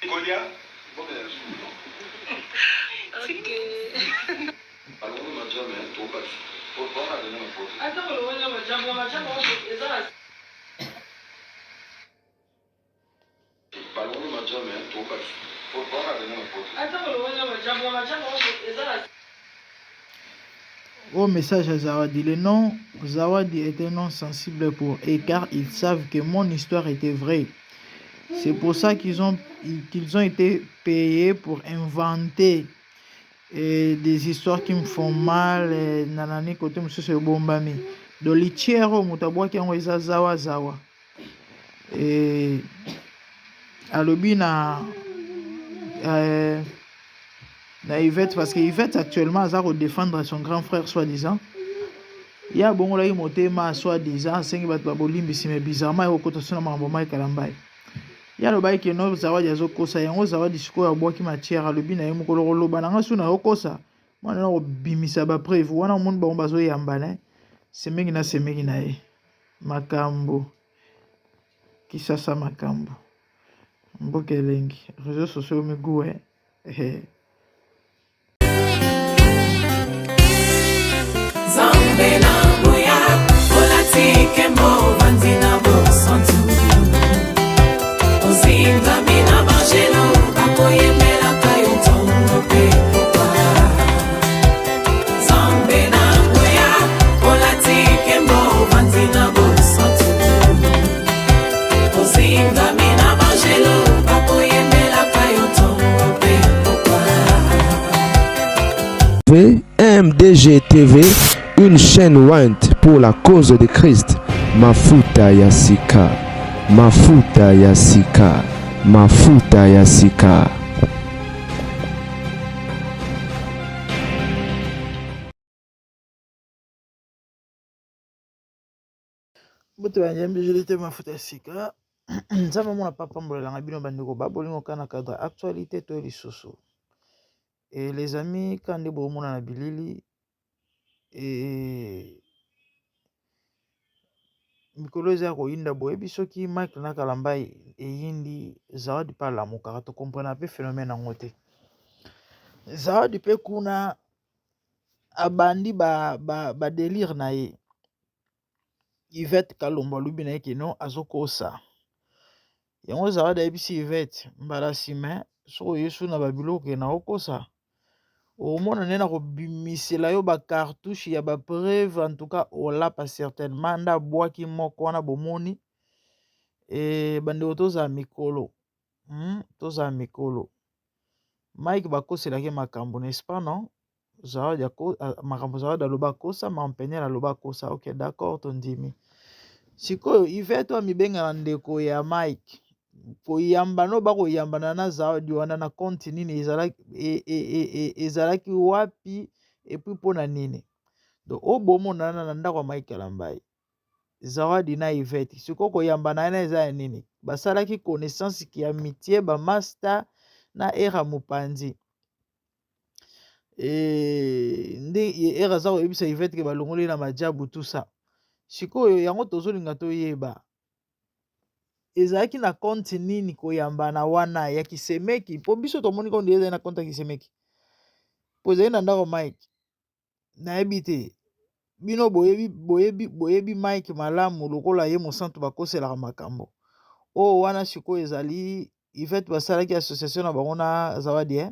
Kolia Au message à Zawadi, le nom Zawadi est un nom sensible pour eux car ils savent que mon histoire était vraie. C'est pour ça qu'ils ont, qu'ils ont été payés pour inventer et des histoires qui me font mal nanani kote mosusu ebombami do litière oyo moto abwaki yango eza zawa zawa e alobi na euh, na Yvette parce que Yvette actuellement aza ko défendre son grand frère soi-disant ye abongolaki motema soi-disant asengi bato babolimbisi mais bizarrement ekokota so na makambo Mike Kalambay ye alobaki ke no Zawadi azokosa yango Zawadi sikoyo abwaki matière alobi na ye mokolo koloba na nga so nayokosa mwana na kobimisa ba preuve wana omoni bango bazoyambana semeki na semeki na ye makambo kisasa makambo mboka elengi réseaux sociaux migou eh. Eh. Nzambe na nguya olati nkembo ovandi na bosantu ozingami na banjelu bakoyembelaka yo ntongo mpe pokwa Nzambe na nguya olati nkembo ovandi na bosantu ozingami na banjelu bakoyembelaka yo ntongo mpe pokwa MDG TV, une chaîne ointe pour la cause de Christ. Mafuta ya sika, mafuta ya sika, mafuta ya sika. Mbote ba nzambe joli te mafuta ya sika nzambe amona pa pambolelanga bino bandeko ba bolingo kaka na cadre actualité to lisusu et les amis ka nde bomona na bilili et mikolo eza ya koyinda boyebi soki Mike na Kalambay eyindi Zawadi mpe alamukaka to comprena mpe phénomène yango te Zawadi mpe kuna abandi ba, ba, ba délire na ye Yvette Kalombo alobi na ye ke non azokosa yango Zawadi ayebisi Yvette mbala nsima soki oye su na babiloko ke na okosa okomona nde na kobimisela yo ba cartouche ya ba preuve en tout cas olapa certainement nde abwaki moko wana bomoni e bandeko tozala mikolo hmm? tozala mikolo Mike bakoselaki makambo n'est-ce pas non Zawadi makambo Zawadi aloba akosa makambo Peniel aloba akosa ok d'accord tondimi sikoyo Yvette oyo amibengaka ndeko ya Mike koyamba no bakoyambana na Zawadi wana na compte nini ezalaki e, e, e, e, ezalaki wapi epuis mpo na nini donc oyo bomonana na ndako ya Mike Kalambayi Zawadi na Yvette sikoyo koyambana wana eza ya nini basalaki connaissance ki amitié ba masta na era mopanzi e, nde era aza koyebisa Yvette ke balongoli na majabu tout ça sikoyo yango tozolinga toyeba ezalaki na compte nini koyambana wana ya kisemeki mpo biso tomoni konde ezali na compte ya kisemeki mpo ezali na ndako Mike nayebi te bino boyebi boyebi boyebi Mike malamu lokola ye mosantu bakoselaka makambo oyo wana sikoyo ezali Yvette basalaki association na bango na Zawadi eh?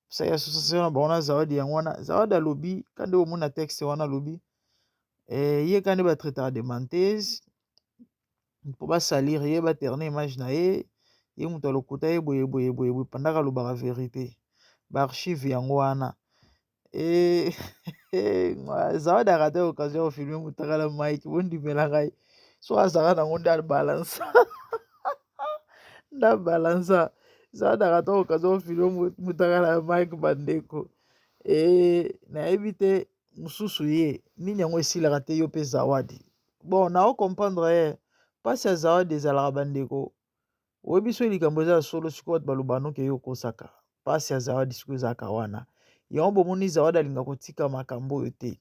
basalaki association na bango na Zawadi yango wana Zawadi alobi ka nde omona texte wana alobi eh, ye ka nde batraitaka de menteuse mpo basalir ye baterne image na ye ye moto ya lokuta ye boye boye boye boye pandaka alobaka verité baarchive yango wana Eh, Zawadi arate occasion ya kofilme mutakala Mike bondimela ngai so azalaka nango nde abalansa nde abalansa Zawadi arate occasion ya kofilme mutakala ya Mike bandeko eh, nayebi te mosusu ye nini yango esilaka te yo mpe Zawadi bon nao comprendre ye mpasi ya Zawadi ezalaka bandeko Oyebi soki likambo eza ya solo sikoyo bato baloba no ke yo okosaka. Pasi ya Zawadi sikoyo ezalaka wana. Yango bomoni Zawadi alinga kotika makambo oyo te.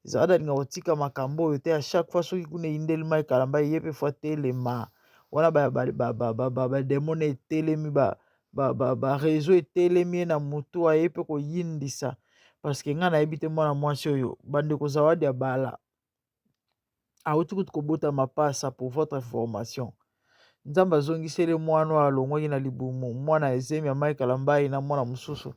Zawadi alinga kotika makambo oyo te. A chaque fois soki kuna eyindeli Mike Kalambay ye pe faut atelema. Wana ba ba ba ba ba ba, ba demon etelemi ba ba ba, ba réseau etelemi ye na mutu aye pe koyindisa parce que ngai nayebi te mwana mwasi oyo bandeko Zawadi abala awuti kutu kobota mapasa pour votre information. Nzambe azongiseli mwana oyo alongwaki na libumu, mwana ya zemi ya Mike Kalambayi na mwana mosusu.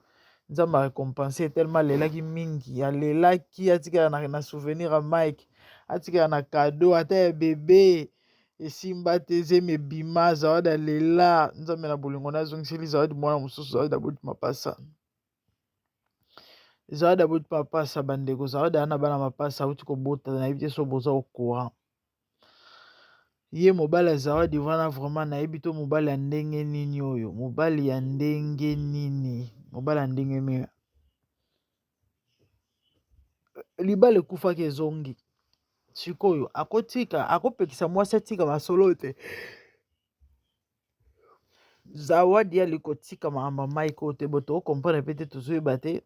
Nzambe arecompense tellement alelaki mingi, alelaki atikala na, na souvenir ya Mike, atikala na cadeau ata ya bebe esimba te, zemi ebima, Zawadi alela. Nzambe na bolingo na azongiseli Zawadi mwana mosusu, Zawadi aboti mapasa. Zawadi aboti mapasa bandeko, Zawadi aa na bana mapasa auti kobota, nayebi te soki boza au courant. Ye mobali ya Zawadi wana vraiment nayebi to mobali ya ndenge nini oyo, mobali ya ndenge nini, mobali ya ndenge nini. Libala ekufaki ezongi sikoyo, akotika akopekisa mwasi atika masolo te. Zawadi ali kotika makambo ya Mike oyo te, bo toko comprendre pe te, tozoyeba te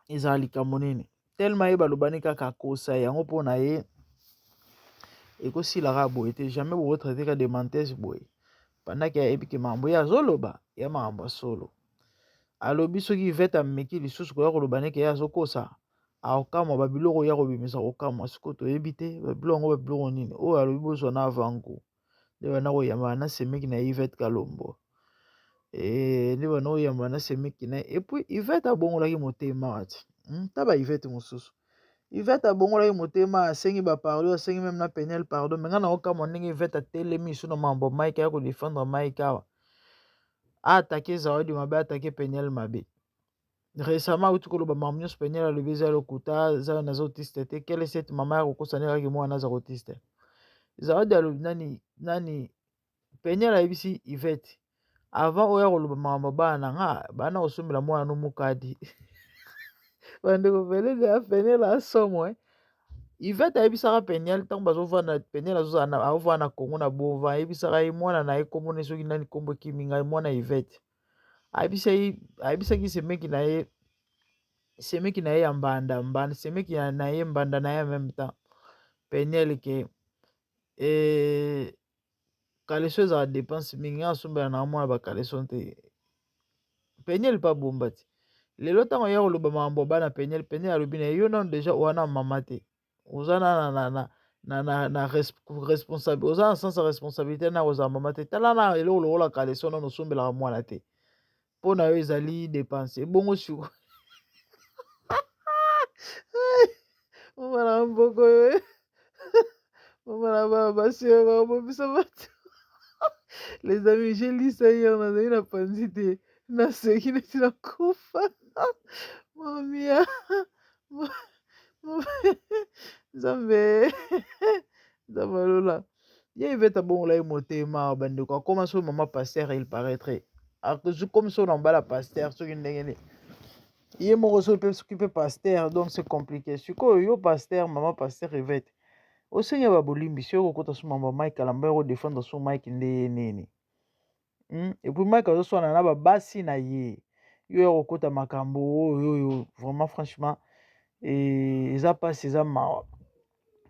ezala likambo nini. Tellement ye balobani kaka akosa yango mpo na ye ekosila kaka boye te, jamais boko traite ka de menteuse boye pendant ke ayebi ke makambo ye azoloba ya makambo ya solo. Alobi soki Yvette ameki lisusu koya koloba neke ye azokosa akokamwa ba biloko ye akobimisa kokamwa. Sikoyo toyebi te ba biloko yango ba biloko nini oyo alobi bozwa na avant gout. Nde banda koyambana na semeki na Yvette Kalombo. Eh, nde banda koyambana na semeki na ye. Et puis Yvette abongolaki motema wati. Ta ba Yvette mosusu. Yvette abongolaki motema, asengi ba pardon, asengi meme na Penielle pardon. Mais nga nakokamwa ndenge Yvette atelemi lisusu na mambo Mike aya ko defendre Mike awa. A attaquer Zawadi mabe, attaquer Penielle mabe. Récemment auti koloba makambo nyonso Penielle alobi eza lokuta, Zawadi naza autiste te. Quelle est cette mama ya kokosa ndenge kaka mwana aza autiste? Zawadi alobi nani nani Penielle ayebisi Yvette avant oya koloba makambo bana na nga bana kosombela mwana no mukadi. Bandeko Penielle ya Penielle asomo eh. Yvette ayebisaka Penielle ntango bazovanda Penielle azozala na aovanda na Congo na Bova ayebisaka ye mwana na ye kombo na ye soki nani kombo ekimi ngai mwana Yvette. Ayebisaki semeki na ye semeki na ye ya mbanda mbanda semeki na ye mbanda na ye en même temps Penielle ke eh, kaleso ezala dépense mingi nga asombela na mwana ba kaleso te. Penielle mpe abomba ti lelo ntango ya koloba makambo ya bana Penielle, Penielle alobi na ye yo nano deja wana mama te, oza na na na na na na responsable, oza na sens ya responsabilité na kozala mama te. Tala na eloko lokola kaleso nano osombelaka mwana te, mpo na yo ezali dépense. Ebongo siko mama na mboko oyo mama na bana basi oyo bakobomisa bato. Les amis, j'ai lu ça hier, nazali na panzi te, naseki neti nakufa. Mamia Nzambe Nzambe alola ye Yvette abongola ye motema bandeko akoma soki mama pasteur il paraîtrait akomi soki na mobala pasteur soki ndenge nini ye moko soki mpe soki mpe pasteur donc c'est compliqué sikoyo yo pasteur mama pasteur Yvette osengi ba bolimbisi yo kokota so mama Mike Kalamba yo kodefendre so Mike nde ye nini Et puis Mike azoswana na babasi na ye yo ya kokota makambo oyo oyo vraiment franchement eza mpasi eza mawa.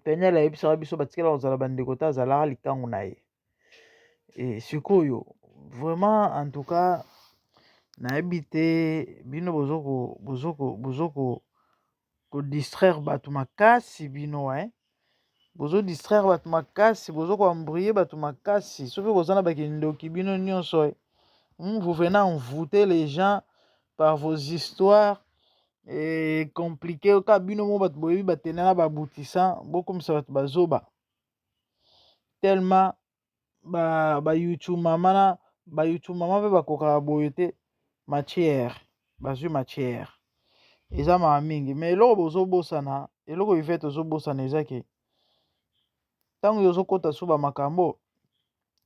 Penielle ayebisaka biso batikala kozala bandeko te azalaka likangu na ye. Sikoyo vraiment en tout cas nayebi te bino bozoko bozoko bozoko ko distraire bato makasi bino eh bozo distraire bato makasi bozo ko embrouiller bato makasi soki boza na bakindoki bino nyonso eh. Vous venez envoûter les gens par vos histoires et compliqué ka bino mo bato boyebi batena na baboutissant bokomisa bato bazoba tellement ba ba YouTube mama na ba YouTube mama mpe bakokaka boye te matière bazwi matière eza mawa mingi mais eloko bozobosana eloko Yvette ozobosana eza ke ntango yo ozokota so bamakambo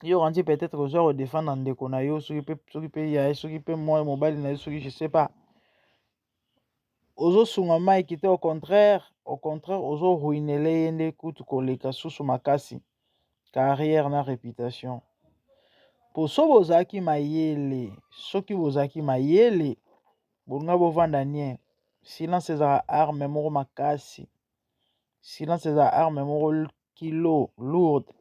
yo okanisi peut-être ozwa kodefendre ndeko na yo soki mpe soki mpe ya soki mpe mwa mobali na yo soki je sais pas ozosunga Mike te au contraire au contraire ozo ruinele ye nde kutu koleka susu makasi carrière na réputation po so bozalaki mayele soki bozalaki mayele bolinga bovanda nie silence ezalaka arme moko makasi silence ezalaka arme moko kilo lourde.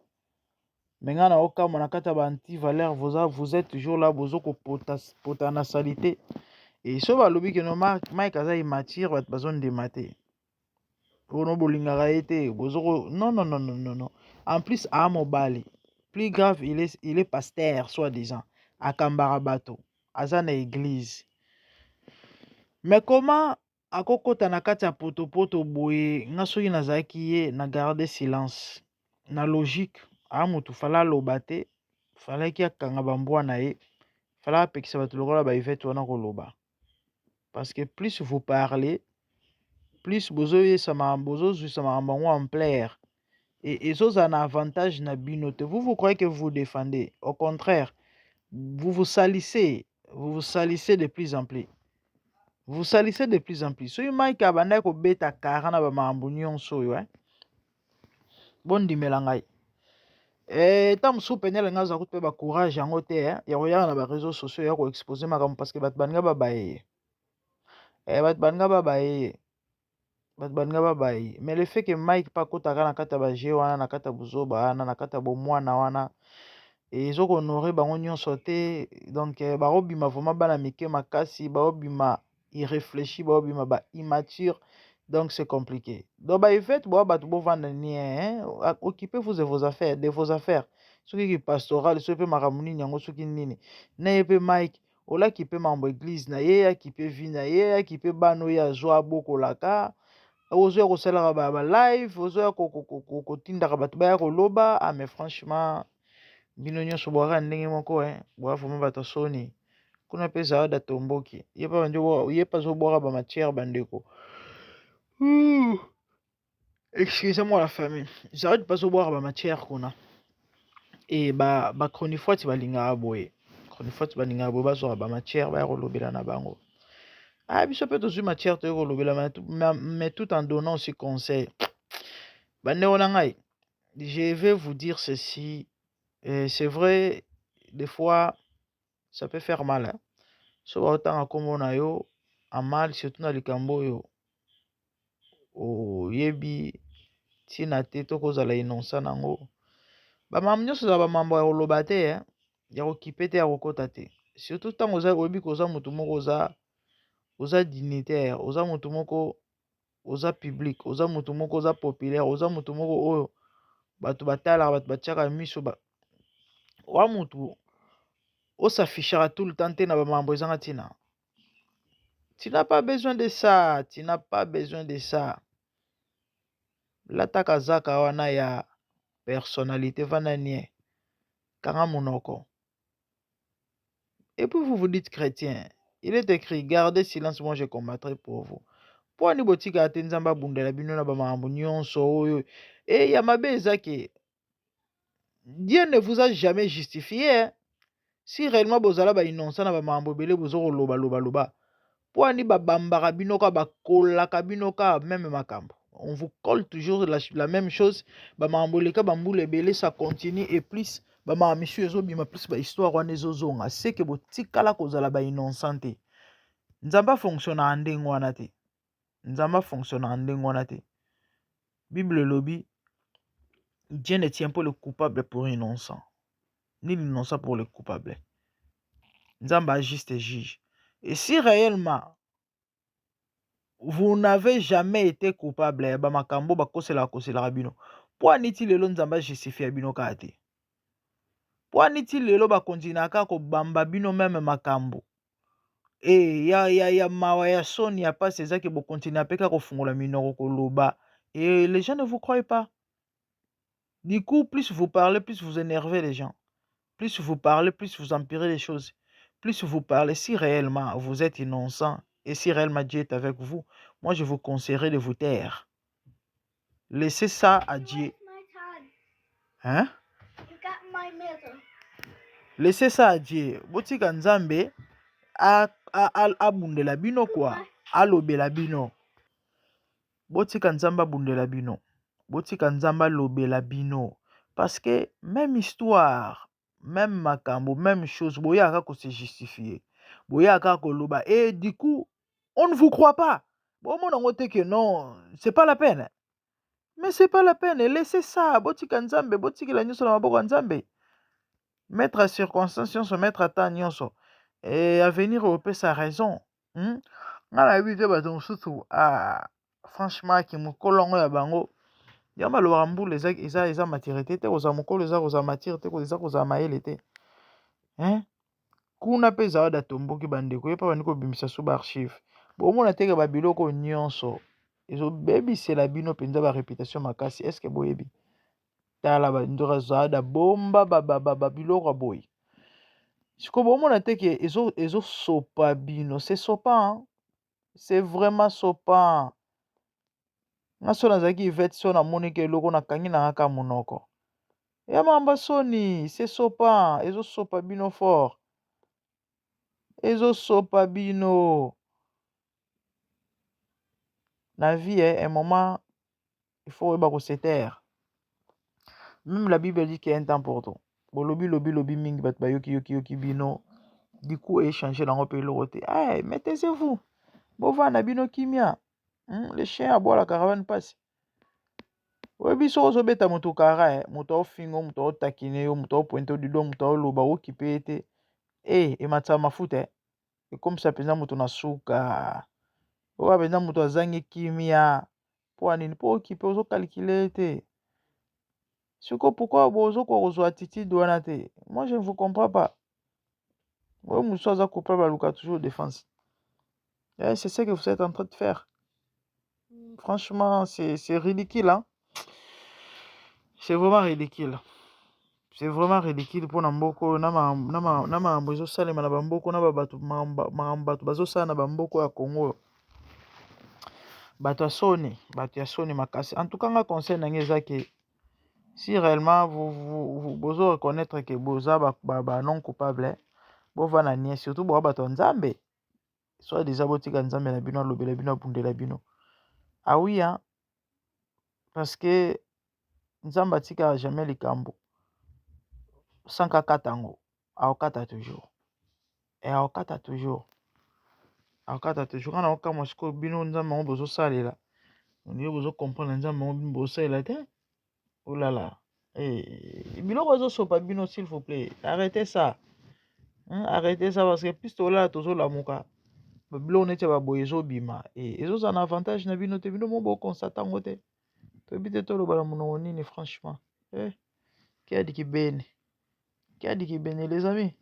Mais nga naokamwa na kati ya ba anti valeur, vous êtes toujours là, bozo kopota pota na salite. Et so balobi ke no Mike aza immature, bato bazondima te. Ono bolingaka ye te, bozo non, non, non, non, non, non. En plus aa mobali, plus grave, il est pasteur, soi-disant akambaka bato, aza na église. Mais comment akokota na kati ya potopoto boye? Nga soki nazalaki ye, na garde silence. Na logique, aa motu fala aloba te, falaki akanga bambwa na ye, fala apekisa bato lokola ba Yvette wana koloba, parce que plus vous parlez, plus bozoyesa bozozwisa makambo yango ampleur et ezozala na avantage na bino te. Vous, vous croyez que vous défendez, au contraire, vous vous salissez, vous vous salissez de plus en plus, vous salissez de plus en plus. Soki Mike abandaki kobeta kara na bamakambo nyonso oyo, eh? Bondimela ngai, ta mosusu pene elenga azwa kutu mpe bacourage yango te, eh? Ya koyaka na baréseaux sociaux ya koexposer makambo, parce que bato balinga babaye ye, bato balinga babaye ye, bato balinga babaye ye. Mais le fait que Mike mpe akotaka na kati ya bajeu wana, na kati ya buzoba wana, na kati ya bomwana wana, ezokohonorer bango nyonso te. Donc bakobima vraiment bana mike makasi, baobima irréfléchi, baobima ba immature, donc c'est compliqué. Donc ba Yvette boya bato bovanda nie, occupez-vous de vos affaires, de vos affaires. Soki ki pastoral, soki mpe makambo nini yango, soki nini na ye mpe Mike olaki mpe makambo église na ye, akipe vie na ye, akipe bana oyo azwa abokolaka. Ozoya kosalaka ba live, ozoya kotindaka bato baya koloba. Ah, mais franchement, bino nyonso bwaka ndenge moko, boya vraiment bato ya soni. Kuna mpe Zawada Tomboki, ye mpe ye mpe azobwaka bamatière. Bandeko, excusez-moi la famille, Zawadi mpe azobwaka bamatière kuna. E bachronifoiti balingaka boye, chronifoiti balingaka boye, bazwaka bamatière, baya kolobela na bango. Ah, biso mpe tozwi matière, toyei kolobela, mais tout en donnant aussi conseil. Bandeko na ngai, je vais vous dire ceci. C'est vrai, des fois ça peut faire mal, hein? So baotanga nkombo na yo en mal, surtout na likambo oyo oyebi ntina te, to kozala innocent nango. Bamambo nyonso ezala bamambo ya koloba te, ya kokipe te, ya kokota te, surtout ntango oza oyebi koza motu moko oza dignitaire, oza motu moko oza public, oza motu moko oza populaire, oza motu moko oyo bato batalaka, bato batiaka miso ba wa motu osaffichaka tout le temps te na bamambo ezanga ntina. Tu n'as pas besoin de ça, tu n'as pas besoin de ça. Lataka zaka wana ya personnalité, vanda nie, kanga monoko. Et puis vous vous dites chrétien. Il est écrit: "Gardez silence, moi je combattrai pour vous." Mpo ani botikaka te Nzambe abundela bino na bamakambo nyonso oyo e ya mabe? Eza ke Dieu ne vous a jamais justifié, hein? Si réellement bozala bainnocent na bamakambo ebele boza koloba loba loba, mpo ani babambaka bino kaka, bakolaka bino kaka même makambo? On vous colle toujours la même chose. Bamakambo eleka bambula ebele, ça continue, et plus bamakambo misusu ezobima, plus bahistoire wana ezozonga. Seke botikala kozala bainnocent te. Nzambe afonctionnaka ndenge wana te, Nzambe afonctionnaka ndenge wana te. Bible elobi: "Dieu ne tient pas le coupable pour innocent, ni l'innocent pour le coupable." Nzambe a juste juge. Et si réellement vous n'avez jamais été coupable ya bamakambo bakoselaka koselaka bino, mpo aniti lelo Nzambe ajustifie bino kaka te? Mpo aniti lelo bakontinaka kobamba bino même makambo e ya mawa, ya soni, ya pasi? Ezaki bokontinue mpe kaka kofungola minoko koloba, et les gens ne vous croient pas. Du coup, plus vous parlez, plus vous énervez les gens, plus vous parlez, plus vous empirez les choses, plus vous parlez. Si réellement vous êtes innocent et si réellement Dieu est avec vous, moi je vous conseillerais de vous taire. Laissez ça à Dieu, hein? Laissez ça à Dieu. Botika Nzambe abundela bino kwa, alobela bino. Botika Nzambe abundela bino, botika Nzambe alobela bino, parce que même histoire, même makambo, même chose, boyaka kose justifier, boyaka koloba, et du coup on ne vous croit pas. Bomona yango te que non, c'est pas la peine. Mais c'est pas la peine, laissez ça. Botika Nzambe, botikela nyonso na maboko ya Nzambe. Maître ya circonstance nyonso, maître ya temps nyonso. Et avenir opesa raison. Nga nayebi te bato mosusu, ah, franchement kimokolo yango ya bango yango balobaka mbula eza, eza, eza maturité te. Kozala mokolo eza kozala mature te, eza kozala mayele te, hein? Kuna mpe Zawadi atomboki bandeko ye mpe bandi kobimisa su baarchive. Bomona teke babiloko nyonso ezobebisela bino mpenza baréputation makasi. Est ce que boyebi? Tala bandoka Zawadi abomba babiloko ya boye. Sikoyo bomona te ke ezosopa bino. C'est sopa, c'est vraiment sopa. Nga so nazalaki Ivete, so namoni ke eloko nakangi na kaka monoko ya mamba soni. C'est sopa, ezosopa bino fort, ezosopa bino na vie. Eh, un moment il faut oyeba kose taire. Même la Bible dit qu'il y a un temps pour tout. Bolobi lobi lobi mingi, bato bayoki yoki yoki bino, du coup échanger nango mpe eloko te. Hey, mais taisez-vous, bovanda bino kimia. Le chien aboie la caravane passe. Oyebi soki ozobeta moto kara, eh, moto aofinga, moto aotakine yo, moto aopointe du doigt, moto aoloba, okipe ye te. E ematisaka mafuta, eh. Ekomisa mpenza moto na suka oyo mpenza moto azangi kimia. Mpo nini? Mpo okipe, ozokalkile ye te. Sikoyo pourquoi bozokoka kozwa attitude wana te? Moi, je ne vous comprends pas. Oyo mosusu aza coupable, aluka toujours défense. Eh, c'est ce que vous êtes en train de faire. Franchement, c'est ridicule, hein? C'est vraiment ridicule, c'est vraiment ridicule mpona mboka oyo na makambo ezosalema na bamboka na babato, makambo bato bazosala na bamboka ya Congo. Bato ya soni, bato ya soni makasi. En tout cas, nga conseil na ngai eza ke si réellement vous, vous, vous bozo reconnaître ke boza ba non coupable, bovanda nie. Surtout boa bato ya Nzambe, soit déjà botika Nzambe na bino alobela bino, abundela bino. Ah oui, hein? Parce que Nzambe atikaka jamais likambo sans kakata yango. Aokata toujours e aokata toujours, aokata toujours. Nga na okamwa sikoyo bino, Nzambe yango bozosalela ondire bozocomprendre Nzambe yango bino bozosalela te. Olala eh, biloko ezosopa bino. S'il vous plaît, arrêtez ça, hein? Arrêtez ça, parce que plus tolala tozolamuka, biloko neti ya baboye ezobima e ezozala na avantage na bino te. Bino mo boconstate yango te. Toyebi te toloba na monoko nini, franchement. Eh, kiadi kibeni, kiadi kibeni. Les amis,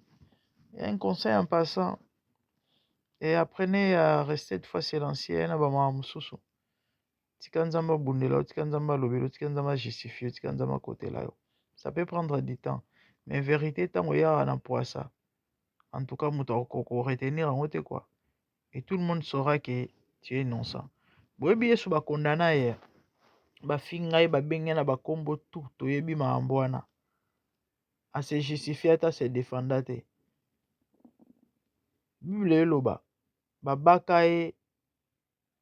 un conseil en passant et apprenez à rester de fois silencieux na bamama mosusu. Tika Nzambe abundela yo, tika Nzambe alobela yo, tika Nzambe ajustifie yo, tika Nzambe akotela yo. Ça peut prendre du temps, mais vérité ntango eyaka na poisa, en tout cas moto akoretenir yango te quoi, et tout le monde saura que tu es innocent. Boyebi Yesu, bakondana ye, bafinga ye, babenge na bakombo tout. Toyebi makambo wana. Ase justifie ata se défenda te. Bible eloba babaka ye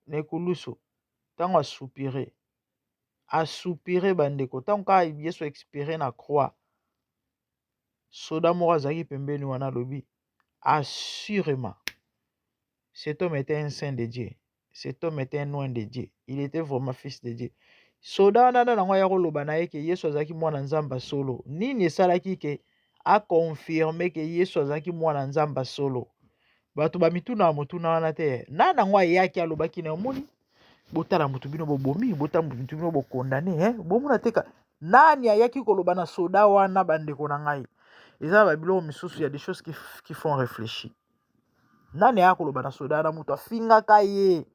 na ekulusu ntango asoupire, asoupire. Bandeko, ntango kaka Yesu expire na croix, soda moko azalaki pembeni wana alobi: "Assurément, cet homme était un saint de Dieu, cet homme était un oint de Dieu, il était vraiment fils de Dieu." Soda wana nda nango aya koloba na ye ke Yesu azalaki mwana Nzambe solo. Nini esalaki ke aconfirme ke Yesu azalaki mwana Nzambe solo? Bato bamituna motuna wana te. Na nango ayaki alobaki na omoni botala motu bino bobomi, botala motu bino bokondane, eh? Bomona te ka nani ayaki koloba na soda wana? Bandeko na ngai, eza na babiloko misusu ya des choses qui font réfléchir. Nani aya koloba na soda wana? Moto afingaka ye,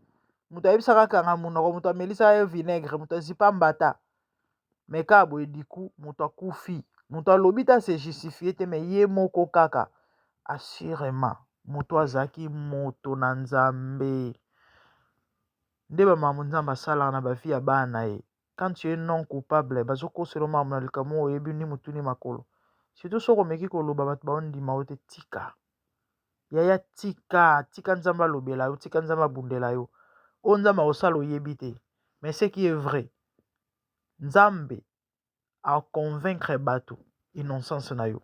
moto ayebisaka kanga monoko, moto amelisaka ye vinaigre, moto azipa mbata, me kaka boye diku moto akufi, moto alobi te, ase justifie te, me ye moko kaka: "Assurément, moto azalaki moto na Nzambe." Nde bamakambo Nzambe asalaka na bavie ya bana na ye. Quand tu es non coupable, bazokosela makambo na likambo oyo oyebi ni motu ni makolo. Surtout soki omeki koloba, bato baondima yo te. Tika yaya, tika, tika Nzambe alobela yo, tika Nzambe abundela yo. Oyo Nzambe akosala oyebi te, mais ce qui est vrai, Nzambe aconvaincre bato innocence na yo.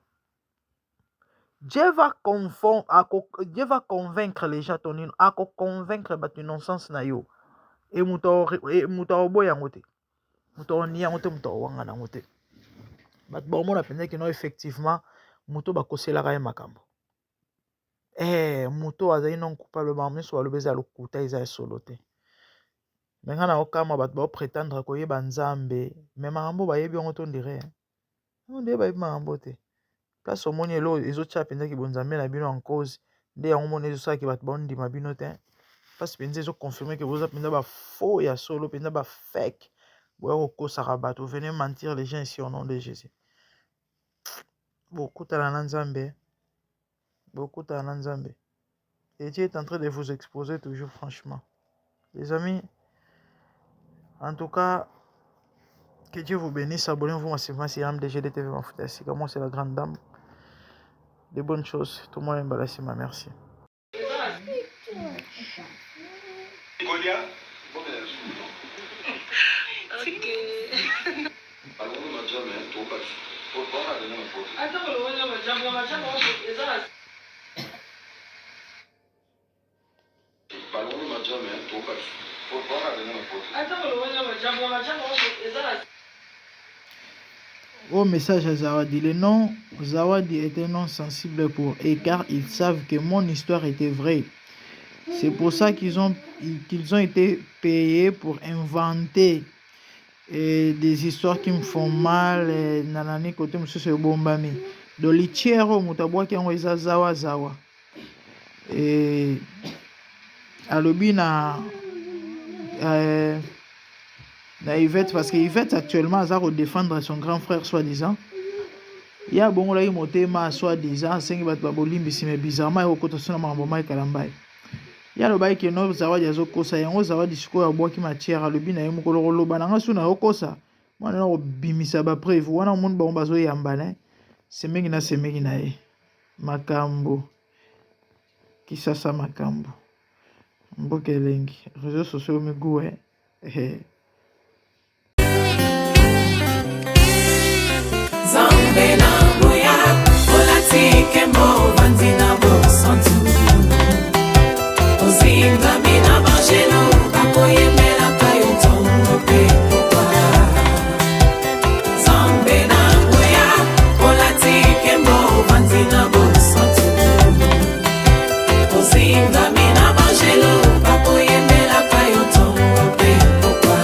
Dieu va, confond, ako, Dieu va convaincre les gens ton akoconvaincre bato innocence na yo. E moto akoboya yango te, moto akonia yango te, moto akowangana yango te. Bato bakomona mpenza kino effectivement Moto bakoselaka ye makambo. Eh, moto azali non coupable, makambo nyonso balobi eza lokuta, eza ya solo te. Me ngai naokamwa bato baopretendre koyeba Nzambe, me makambo bayebi yango to ndire. Nde bayebi makambo te. Place omoni eloko ezotya mpenza kibonzambe na bino en cause, nde yango moni ezosalaki bato baondima bino te. Place mpenza ezoconfirme ke boza mpenza ba faux ya solo, mpenza ba fake. Boya kokosaka bato, venez mentir les gens ici au nom de Jésus. Bokutana na Nzambe. Bokutana na Nzambe. Et Dieu est en train de vous exposer toujours, franchement. Les amis, en tout cas, que Dieu vous bénisse. Abonnez-vous massivement sur MDG TV Mafuta Sika. Moi, c'est la grande dame. De bonnes choses. Tout le monde est Merci. Au message à Zawadi, le nom Zawadi est un nom sensible pour eux car ils savent que mon histoire était vraie. C'est pour ça qu'ils ont, qu'ils ont été payés pour inventer et des histoires qui me font mal. Et nanani côté mosusu ebombami. Donc litière oyo moto abwaki yango eza zawa zawa. Et alobi na na Yvette parce que Yvette actuellement aza ko défendre son grand frère soi-disant. Ye abongolaki motema soi-disant asengi bato babolimbisi mais bizarrement ekokota so na makambo Mike Kalambay. Ye alobaki ke no Zawadi azokosa yango Zawadi sikoyo abwaki matière alobi na ye mokolo koloba na nga so nayokosa mwana na kobimisa ba preuve wana omoni bango bazoyambana semeki na semeki na ye makambo kisasa makambo mboka elengi réseaux sociaux migou eh. Eh. Nzambe na nguya olati nkembo ovandi na bosantu ozingami na banjelu bakoyembelaka yo ntongo mpe pokwa Nzambe na nguya olati nkembo ovandi na bosantu ozingami na banjelu bakoyembelaka yo ntongo mpe pokwa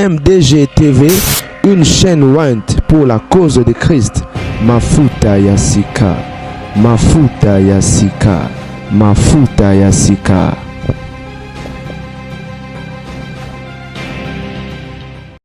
MDG TV, une chaîne ointe pour la cause de Christ. Mafuta ya sika, mafuta ya sika, mafuta ya sika.